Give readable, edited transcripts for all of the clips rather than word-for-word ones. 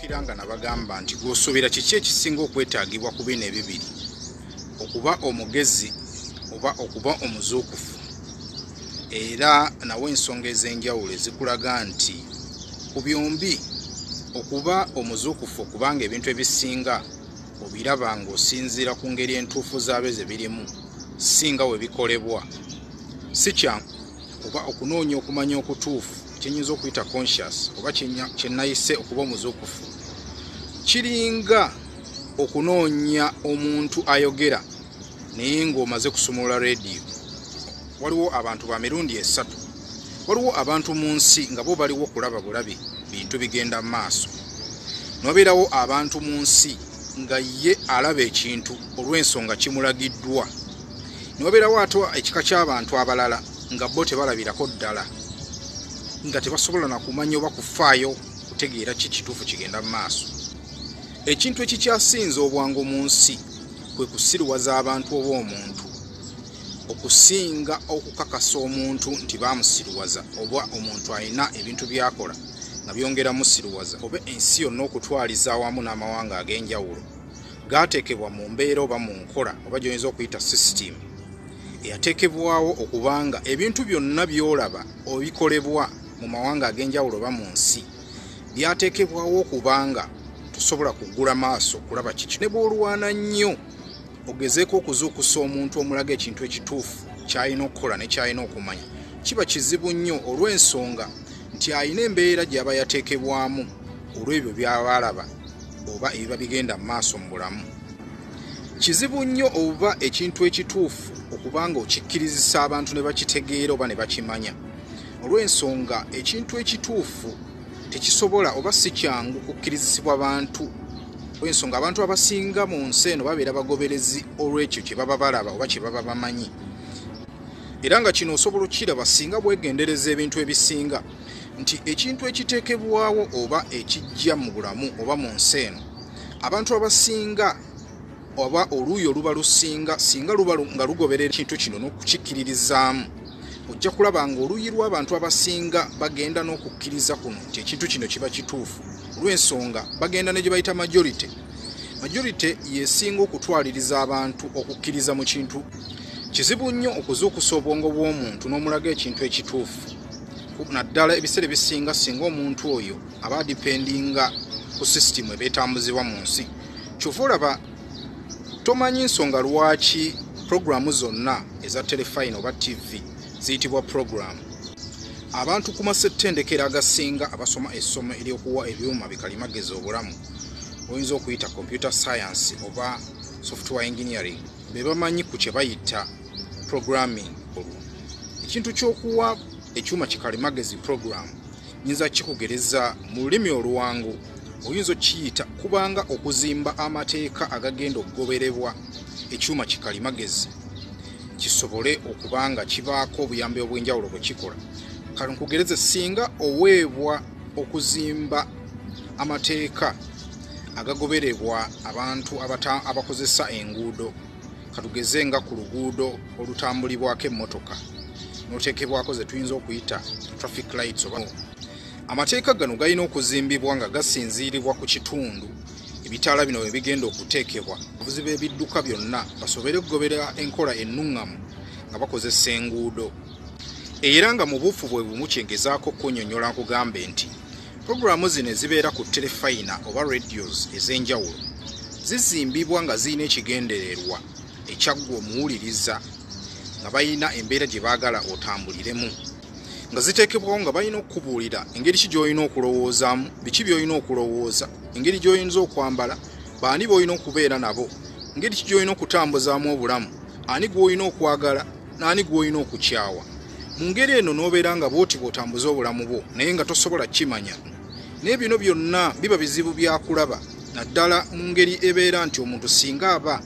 Mujjukira nga nabagamba nti gw'osuubira kiki ekisinga okwetaagibwa ku bino ebibiri, okuba omugezi oba okuba omuzuukufu. Era nawe ensonga ez'enjawulo ezikulaga nti ku byombi okuba omuzuukufu, okubanga ebintu ebisinga obiraba ng'osinziira ku ngeri entuufu zaabe ze birimu, si nga we bikolebwa, si kyangu oba okunoonya okumanya okutuufu kyenyinza okuyita conscious oba kye nayise okuba omuzuukufu, kiringa okunoonya omuntu ayogera naye ng'omaze kusumulula rediyo. Waliwo abantu ba mirundi esatu. Waliwo abantu mu nsi nga bo baliwo kulaba bulabi bintu bigenda mu maaso. Nobeerawo abantu mu nsi nga ye alaba ekintu olw'ensonga kimulagiddwa. Nobeerawo ate ekika ky'abantu abalala nga bo tebalabirako ddala, nga tebasobola na kumanya oba kufaayo kutegeera ki kituufu kigenda mu maaso. Ekintu ekikyasinze obwangu mu nsi kwe kusiruwaza abantu oba omuntu, okusinga okukakasa omuntu nti baamusiruwaza oba omuntu alina ebintu by'akola nga byongera musiruwaza, oba ensi yonna okutwaliza awamu n'amawanga ag'enjawulo gaateekebwa mu mbeera oba mu nkola oba gy'oyinza okuyita system eyateekebwawo okubanga ebintu byonna by'olaba obikolebwa mu mawanga ag'enjawulo oba mu nsi byateekebwawo okubanga tosobola kuggula maaso kulaba kiki. Ne bw'olwana nnyo ogezeeko okuzuukusa omuntu omulaga ekintu ekituufu ky'alina okukola ne ky'alina okumanya, kiba kizibu nnyo olw'ensonga nti alina embeera gy'aba yateekebwamu olw'ebyo by'aba alaba oba ebiba bigenda mu maaso mu bulamu. Kizibu nnyo oba ekintu ekituufu okubanga okikkirizisa abantu ne bakitegeera oba ne bakimanya, olw'ensonga ekintu ekituufu tekisobola oba si kyangu kukkirizisibwa bantu, olw'ensonga abantu abasinga mu nsi eno babeera bagoberezi olw'ekyo kye baba balaba oba kye baba bamanyi. Era nga kino osobola okukiraba singa bwegendereza ebintu ebisinga nti ekintu ekiteekebwawo oba ekijja mu bulamu oba mu nsi eno, abantu abasinga oba oluuyi oluba lusinga singa luba nga lugoberera ekintu kino n'okukikkiririzaamu, ojja kulaba ng'oluuyi lw'abantu abasinga bagenda n'okukkiriza kuno nti ekintu kino kiba kituufu, olw'ensonga bagenda ne gye bayita majority. Majority y'esinga okutwaliriza abantu okukkiriza mu kintu. Kizibu nnyo okuzuukusa obwongo bw'omuntu n'omulaga ekintu ekituufu, naddala ebiseera ebisinga singa omuntu oyo aba adipendinga ku sisitimu ebeetambuzibwa mu nsi. Kyova olaba tomanyi nsonga lwaki pulogulaamu zonna eza terefayina oba TV ziyitibwa pulogulaamu. Abantu ku masettendekero agasinga abasoma essomo ery'okuwa ebyuma bikalimagezi obulamu, oyinza okuyita computer science oba software engineering, be bamanyi ku kye bayita programming. Olwo ekintu ky'okuwa ekyuma kikalimagezi program nyinza kikugereza mu lulimi olwangu, oyinza okiyita kubanga okuzimba amateeka agagenda okugoberebwa ekyuma kikalimagezi kisobole okubanga kibaako obuyambi obw'enjawulo bwe kikola. Kale nkugereze, singa oweebwa okuzimba amateeka agagoberebwa abantu abakozesa enguudo, katugeze nga ku luguudo olutambulibwako emmotoka n'oteekebwako ze tuyinza okuyita traffic lights, oba amateeka gano galina okuzimbibwa nga gasinziiribwa ku kitundu ebitaala bino we bigenda okuteekebwa, abavuzi b'ebidduka byonna basobole okugoberera enkola ennuŋŋamu nga bakozesa enguudo. Era nga mu buufu bwe bumu kyengezaako okunnyonnyola nkugambe nti pulogulaamu zino ezibeera ku terefayina oba radios ez'enjawulo zizimbibwa nga zirina ekigendererwa ekyaggwa omuwuliriza, nga balina embeera gye baagala otambuliremu, nga ziteekebwawo nga balina okukubuulira engeri ki gy'olina okulowoozaamu, biki by'olina okulowooza, engeri gy'oyinza okwambala, baani b'olina okubeera nabo, engeri ki gy'olina okutambuzaamu obulamu, ani gw'olina okwagala n'ani gw'olina okukyawa. Mu ngeri eno n'obeera nga bw'oti bw'otambuza obulamu bwo naye nga tosobola kukimanya. Naye bino byonna biba bizibu bya kulaba, naddala mu ngeri ebeera nti omuntu singa aba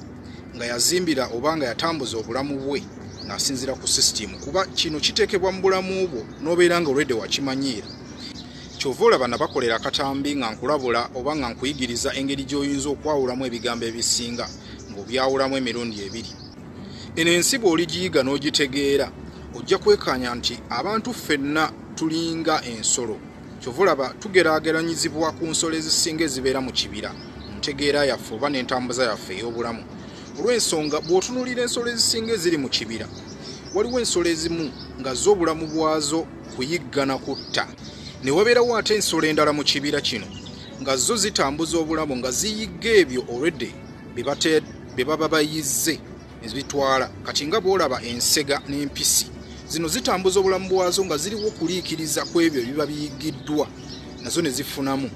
nga yazimbira oba nga yatambuza obulamu bwe ng'asinziira ku sisitimu, kuba kino kiteekebwa mu bulamu bwo n'obeera nga olwedde wakimanyiira. Kyova olaba nabakolera akatambi nga nkulabula oba nga nkuyigiriza engeri gy'oyinza okwawulamu ebigambo ebisinga ng'obyawulamu emirundi ebiri. Eno ensi bw'oligiyiga n'ogitegeera ojja kwekkaanya nti abantu ffenna tulinga ensolo. Kyova olaba tugeraageranyizibwa ku nsolo ezisinga ezibeera mu kibira mu ntegeera yaffe oba n'entambuza yaffe ey'obulamu. Olw'ensonga bw'otunuulira ensolo ezisinga eziri mu kibira, waliwo ensolo ezimu nga zo obulamu bwazo kuyigga na kutta. Ne wabeerawo ate ensolo endala mu kibira kino nga zo zitambuza obulamu nga ziyigga ebyo olwedde bye baba bayizze ne zibitwala. Kati nga bw'olaba ensega n'empisi, zino zitambuza obulamu bwazo nga ziriwo kuliikiriza ku ebyo ebiba biyiggiddwa nazo ne zifunamu.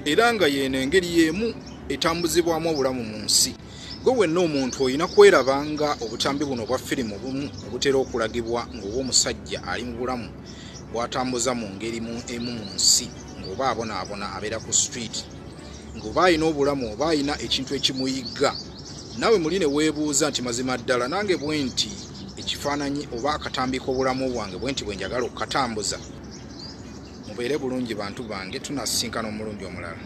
Era nga y'eno engeri y'emu etambuzibwamu obulamu mu nsi. Gwe wenna omuntu olina kweraba nga obutambi buno obwa firimu obumu obutera okulagibwa ng'obw'omusajja ali mu bulamu bw'atambuza mu ngeri emu mu nsi, ng'oba abonaabona abeera ku street, ng'oba alina obulamu oba alina ekintu ekimuyigga. Naawe muli ne weebuuza nti mazima ddala nange bwe nti ekifaananyi oba akatambi k'obulamu bwange bwe nti bwe njagala okukatambuza. Mubeere bulungi bantu bange, tunasisinkana omulundi omulala.